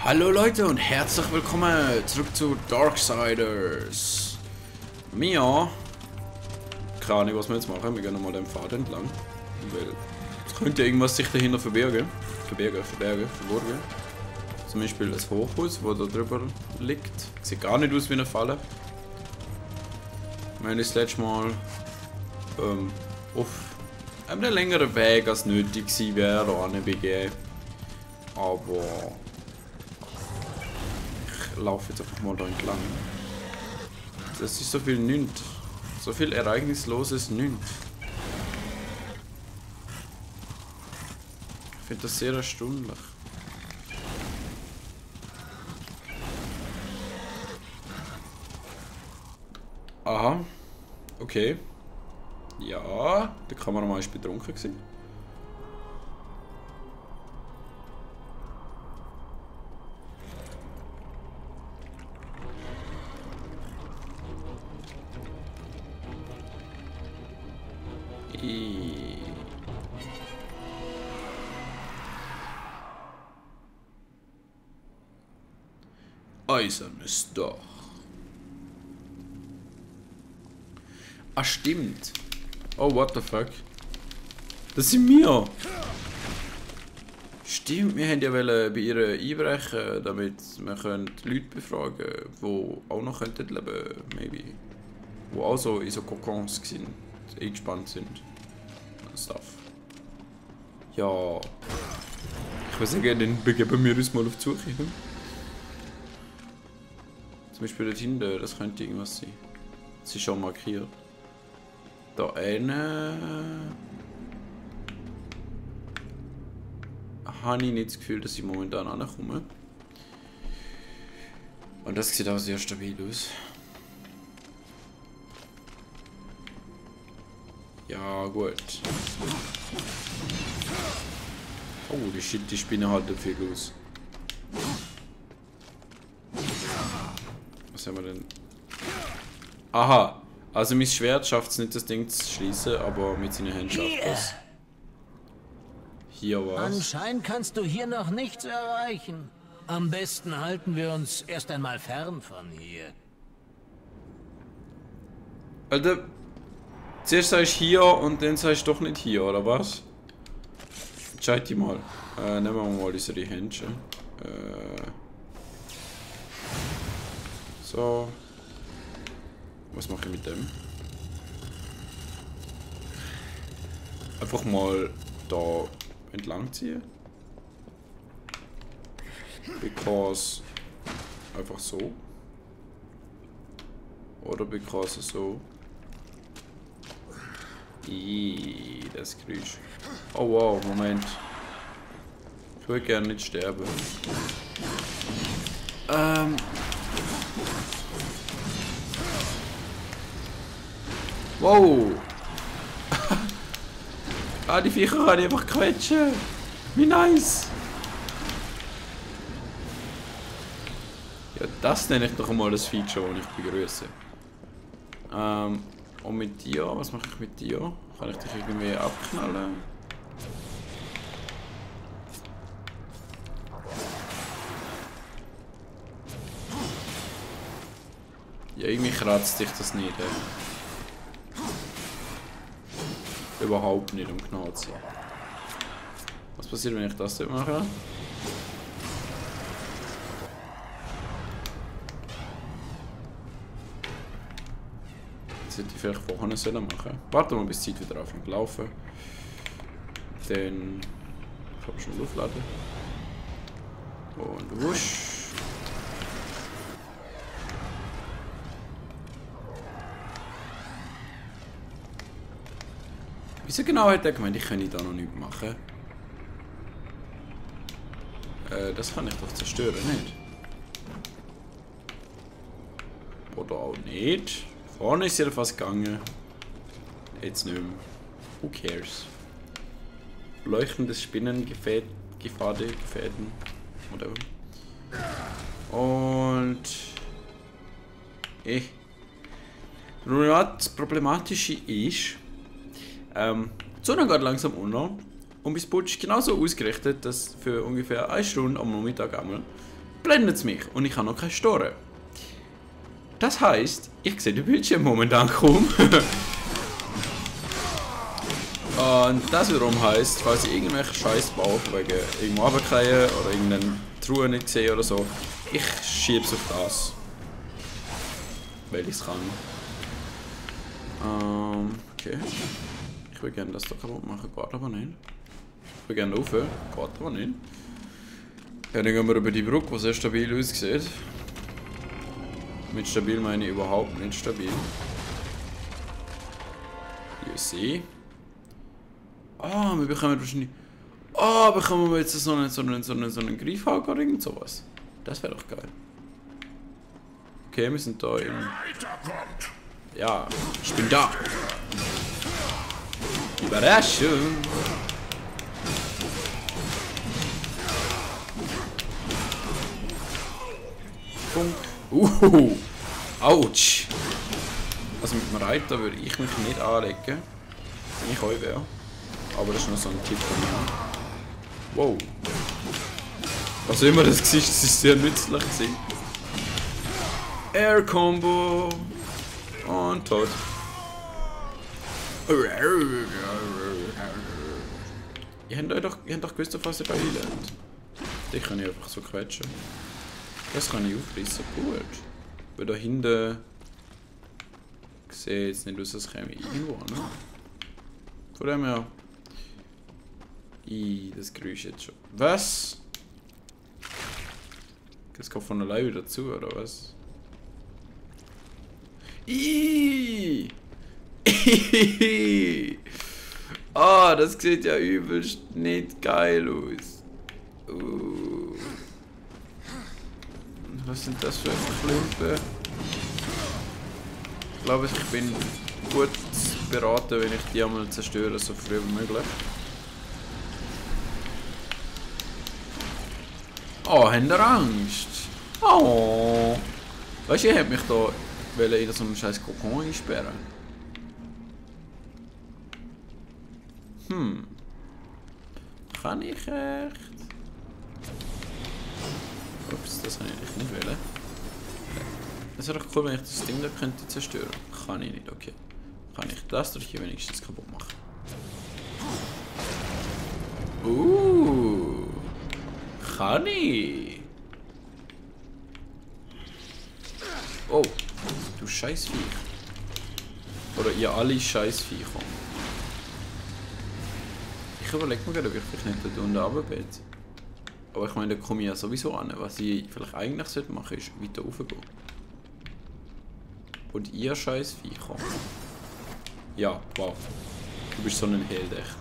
Hallo Leute und herzlich willkommen zurück zu Darksiders. Keine Ahnung, was wir jetzt machen. Wir gehen nochmal den Pfad entlang. Weil es könnte irgendwas sich dahinter verborgen. Zum Beispiel ein Hochhaus, das da drüber liegt. Sieht gar nicht aus wie eine Falle. Wir haben das letzte Mal auf einem längeren Weg als nötig gewesen wäre, anbegeben. Aber ich laufe jetzt einfach mal da entlang. Das ist so viel nichts. So viel Ereignisloses nichts. Ich finde das sehr erstaunlich. Aha. Okay. Ja, der Kameramann ist betrunken gewesen. Eisernes Dach. Ah, stimmt. Oh, what the fuck. Das sind wir. Stimmt, wir haben ja bei ihr einbrechen, damit wir Leute befragen können, die auch noch leben könnten, maybe. Die auch so in so Kokons sind, eingespannt sind. Stuff. Ja. Ich würde sagen, dann begeben wir uns mal auf die Suche. Hm? Zum Beispiel dort hinten, das könnte irgendwas sein. Das ist schon markiert. Da eine habe ich nicht das Gefühl, dass ich momentan ankomme. Und das sieht auch sehr stabil aus. Ja, gut. Oh, die Spinne hat viel los. Was haben wir denn? Aha! Also mein Schwert schafft es nicht, das Ding zu schließen, aber mit seinen Händen schafft es. Hier was? Anscheinend kannst du hier noch nichts erreichen. Am besten halten wir uns erst einmal fern von hier. Alter, zuerst sagst du hier und dann sagst du doch nicht hier, oder was? Entscheid dich mal. Nehmen wir mal unsere Händchen. So. Was mache ich mit dem? Einfach mal da entlang ziehen. Because einfach so. Oder because so. Das Geräusch. Oh wow, Moment. Ich würde gerne nicht sterben. Wow! Ah, die Viecher kann ich einfach quetschen! Wie nice! Ja, das nenne ich doch mal das Feature, das ich begrüße. Und mit dir, was mache ich mit dir? Kann ich dich irgendwie abknallen? Ja, irgendwie kratzt dich das nicht. Überhaupt nicht, um genau zu sein. Was passiert, wenn ich das nicht mache? Das hätte ich vielleicht vorher machen sollen. Warte mal, bis die Zeit wieder anfängt zu laufen. Dann kann man schon aufladen. Und wusch. Wieso genau hat er gemeint, ich könnte da noch nichts machen? Das kann ich doch zerstören, nicht? Oder auch nicht. Vorne ist jedenfalls gegangen. Jetzt nicht mehr. Who cares? Leuchtendes Spinnengefäden. Oder? Und... Das Problematische ist... die Sonne geht langsam unter und mein Putsch ist genauso ausgerichtet, dass für ungefähr 1 Stunde am Nachmittag einmal blendet es mich und ich habe noch keine Storen. Das heisst, ich sehe den Bildschirm momentan kaum. Und das wiederum heisst, falls ich irgendwelche Scheiß baue, wegen irgendwo runterfallen oder irgendeine Truhe nicht sehe oder so, ich schiebe es auf das. Weil ich es kann. Okay. Ich will gerne das da kaputt machen, geht aber nicht. Ich will gerne rauf, geht aber nicht. Ja, dann gehen wir über die Brücke, die sehr stabil aussieht. Mit stabil meine ich überhaupt nicht stabil. You see. Ah, wir bekommen wahrscheinlich... Ah, bekommen wir jetzt so einen Greifhaken oder irgend sowas? Das wäre doch geil. Okay, wir sind da im... Ja, ich bin da. Überraschung. Funk. Autsch. Also mit dem Reiter würde ich mich nicht anlegen. Wenn ich euch wäre. Aber das ist nur so ein Tipp von mir. Wow. Was immer das war, das ist sehr nützlich. Air Combo. Und tot. Ihr habt doch gewusst, auf was ihr da einlernt. Die kann ich einfach so quetschen. Das kann ich aufreißen. Gut. Weil da hinten... Ich sehe jetzt nicht aus, als käme ich irgendwo an. Von dem her... das Geräusch jetzt schon. Was? Das kommt von alleine wieder zu, oder was? Ah, das sieht ja übelst nicht geil aus. Was sind das für Klumpen? Ich glaube, ich bin gut beraten, wenn ich die einmal zerstöre, so früh wie möglich. Oh, habt ihr Angst? Oh. Weißt du, ich hätte mich da in so einem scheiß Kokon einsperren. Kann ich echt? Ups, das habe ich nicht wollen. Es wäre doch cool, wenn ich das Ding da könnte zerstören. Kann ich nicht, okay. Kann ich das durch hier wenigstens kaputt machen? Kann ich? Oh, du Scheißviech. Oder ihr alle Scheißviecher. Ich überlege mir gerade, ob ich vielleicht nicht dort unten runtergehe. Aber ich meine, da komme ich ja sowieso an. Was ich vielleicht eigentlich machen sollte, ist weiter raufgehen. Und ihr Scheißviecher. Ja, wow. Du bist so ein Held, echt.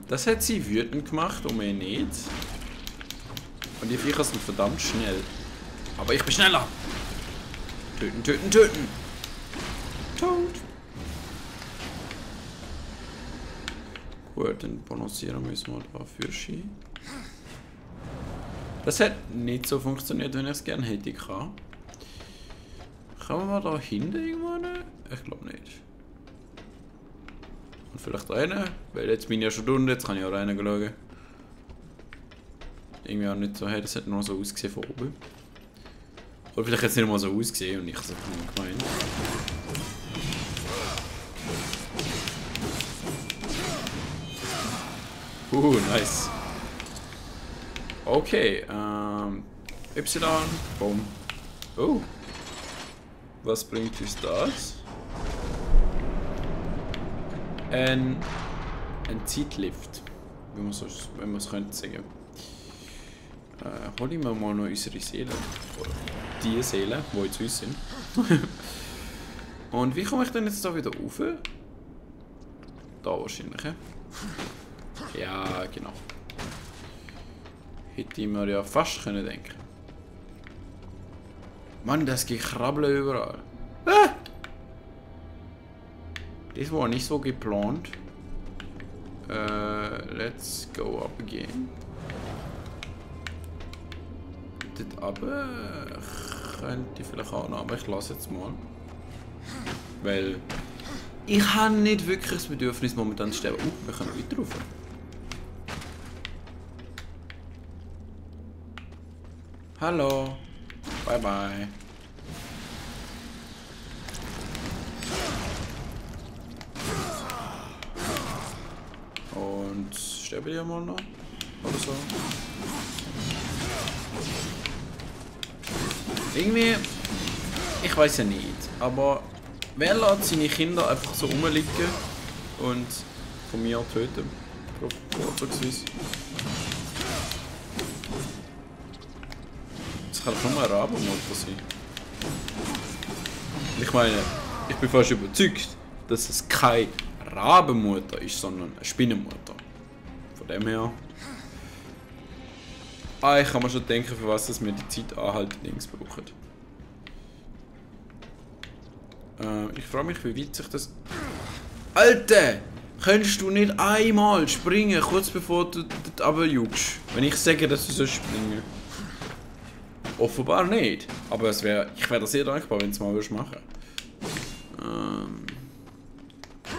Das hat sie wütend gemacht und mir nicht. Und die Viecher sind verdammt schnell. Aber ich bin schneller. Töten, töten, töten. Tot. Gut, dann balancieren müssen wir dafür Ski. Das hat nicht so funktioniert, wenn ich es gerne hätte. Kann man da hinten irgendwo rein? Ich glaube nicht. Und vielleicht rein, weil jetzt bin ich ja schon unten, jetzt kann ich auch rein schauen. Irgendwie auch nicht so, hey, das hat nur so ausgesehen von oben. Oder vielleicht hat es nicht mal so ausgesehen und ich habe es einfach nur gemeint. Nice. Okay, Y, boom. Oh. Was bringt uns das? Ein Zeitlift, wenn man es könnte sagen. Holen wir mal noch unsere Seelen. Oder die Seelen, die jetzt uns sind. Und wie komme ich denn jetzt da wieder rauf? Da wahrscheinlich. Ja, genau. Hätte ich mir ja fast können denken. Mann, das Gekrabbel überall. Das war nicht so geplant. Let's go up again. Das aber könnte ich vielleicht auch noch, aber ich lasse jetzt mal. Weil Ich habe nicht wirklich das Bedürfnis momentan zu sterben. Wir können weiter rauf. Hallo. Bye bye. Und sterbe ich mal noch? Oder so? Irgendwie, ich weiß ja nicht, aber wer lässt seine Kinder einfach so rumliegen und von mir töten? Vorzugsweise. Das kann doch nur ein Rabenmutter sein. Ich meine, ich bin fast überzeugt, dass es keine Rabenmutter ist, sondern eine Spinnenmutter. Von dem her. Ich kann mir schon denken, für was das wir die Zeit anhalten links brauchen. Ich frage mich, wie weit sich das... Alter! Könntest du nicht einmal springen, kurz bevor du dort runterjugst? Wenn ich sage, dass du so springen. Offenbar nicht. Aber ich wäre sehr dankbar, wenn du es mal machen würdest.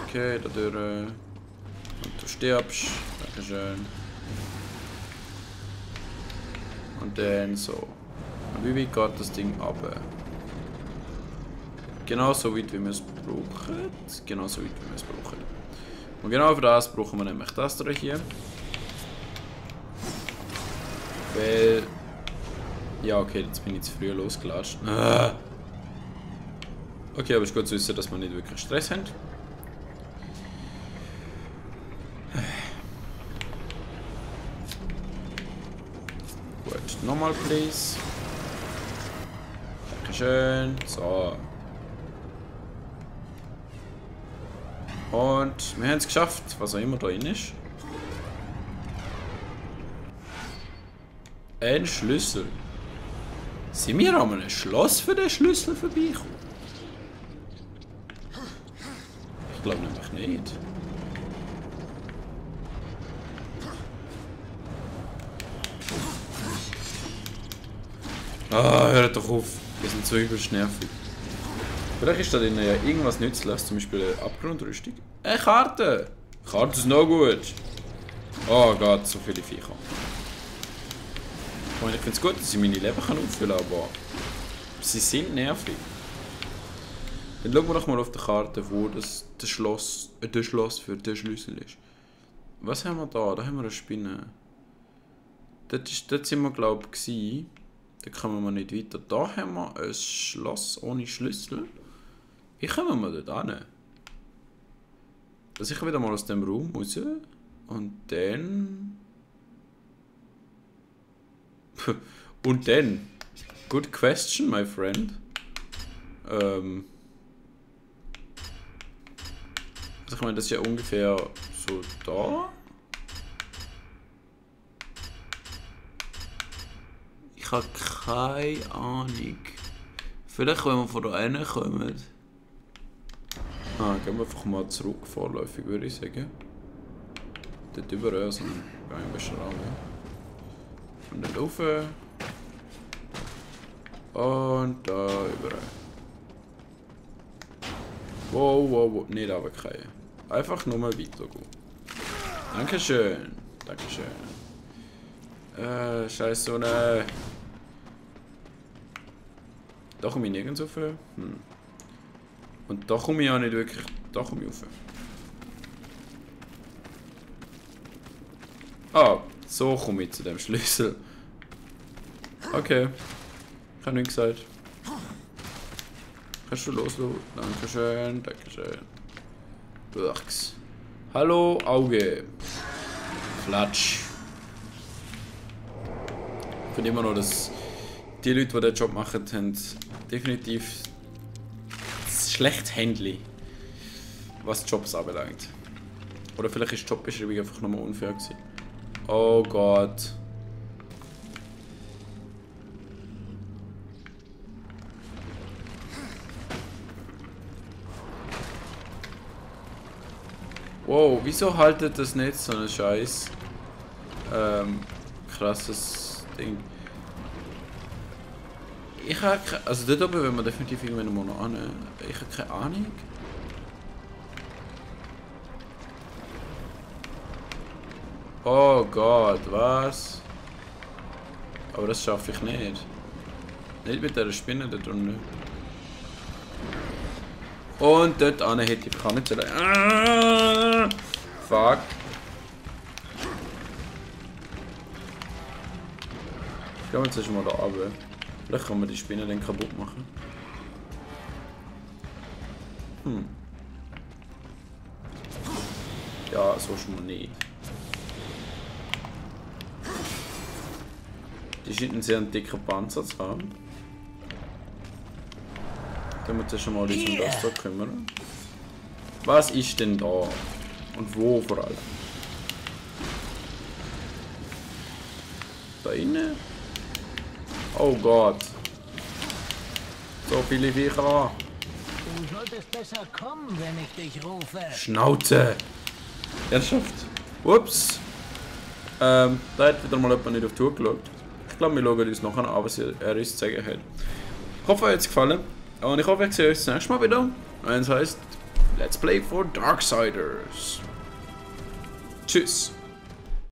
Okay, dadurch... Und du stirbst. Dankeschön. Und dann so. Und wie weit geht das Ding runter? Genau so weit, wie wir es brauchen. Genau so weit, wie wir es brauchen. Und genau für das brauchen wir nämlich das hier. Weil... Ja, okay, jetzt bin ich zu früh losgelatscht. Okay, aber es ist gut zu wissen, dass wir nicht wirklich Stress haben. Gut, nochmal, please. Dankeschön. So. Und wir haben es geschafft, was auch immer da drin ist. Ein Schlüssel. Sind wir an einem Schloss für den Schlüssel vorbeikommen? Ich glaube nämlich nicht. Hört doch auf. Wir sind so übelst nervig. Vielleicht ist da drin ja irgendwas Nützliches, zum Beispiel eine Abgrundrüstung. Eine Karte! Karte ist noch gut. Oh Gott, so viele Viecher. Ich finde es gut, dass ich meine Leben auffüllen kann, aber sie sind nervig. Dann schauen wir doch mal auf der Karte, wo das Schloss für den Schlüssel ist. Was haben wir da? Da haben wir eine Spinne. Dort sind wir, glaube ich, gewesen. Da kommen wir nicht weiter. Da haben wir ein Schloss ohne Schlüssel. Wie kommen wir dort hin? Da sicher wieder mal aus dem Raum raus. Und dann... Und dann? Good question, my friend. Also ich meine, das ist ja ungefähr so da. Ich habe keine Ahnung. Vielleicht, wenn wir von da hinten kommen. Gehen wir einfach mal zurück, vorläufig würde ich sagen. Dort überall, so ein bisschen ran. Und dann rauf. Und da überall. Wow. Nicht runterfallen. Einfach nur mal weitergehen. Dankeschön. Scheiß Sonne. Da komme ich nirgends rauf. Und da komme ich auch nicht wirklich. Da komme ich rauf. So komme ich zu dem Schlüssel. Okay. Ich habe nichts gesagt. Kannst du loslassen? Dankeschön. Burks. Hallo, Auge. Flatsch. Ich finde immer noch, dass die Leute, die den Job machen, haben definitiv das schlechte Händchen, was Jobs anbelangt. Oder vielleicht ist die Jobbeschreibung einfach nochmal unfair gewesen. Oh Gott. Wow, wieso haltet das nicht so ein scheiß krasses Ding? Ich habe also dort oben, wenn wir definitiv irgendwann mal noch an. Ich habe keine Ahnung. Oh Gott, was? Aber das schaffe ich nicht. Nicht mit dieser Spinne da drunter. Und dort an hätte ich kann nicht so. Ah, fuck. Gehen wir jetzt erstmal da runter. Vielleicht kann man die Spinne dann kaputt machen. Ja, so schon mal nicht. Die scheint einen sehr dicken Panzer zu haben. Können wir jetzt schon mal uns um das da kümmern. Was ist denn da? Und wo vor allem? Da innen? Oh Gott. So viele Viecher. Du solltest besser kommen, wenn ich dich rufe. Schnauze! Ernsthaft? Ups! Da hat wieder mal jemand nicht auf die Tour geschaut. Ich glaube, wir schauen uns nachher an, was er uns zu sagen hat. Ich hoffe, euch hat es gefallen. Und ich hoffe, ich sehe euch das nächste Mal wieder. Wenn es heisst, Let's Play for Darksiders. Tschüss!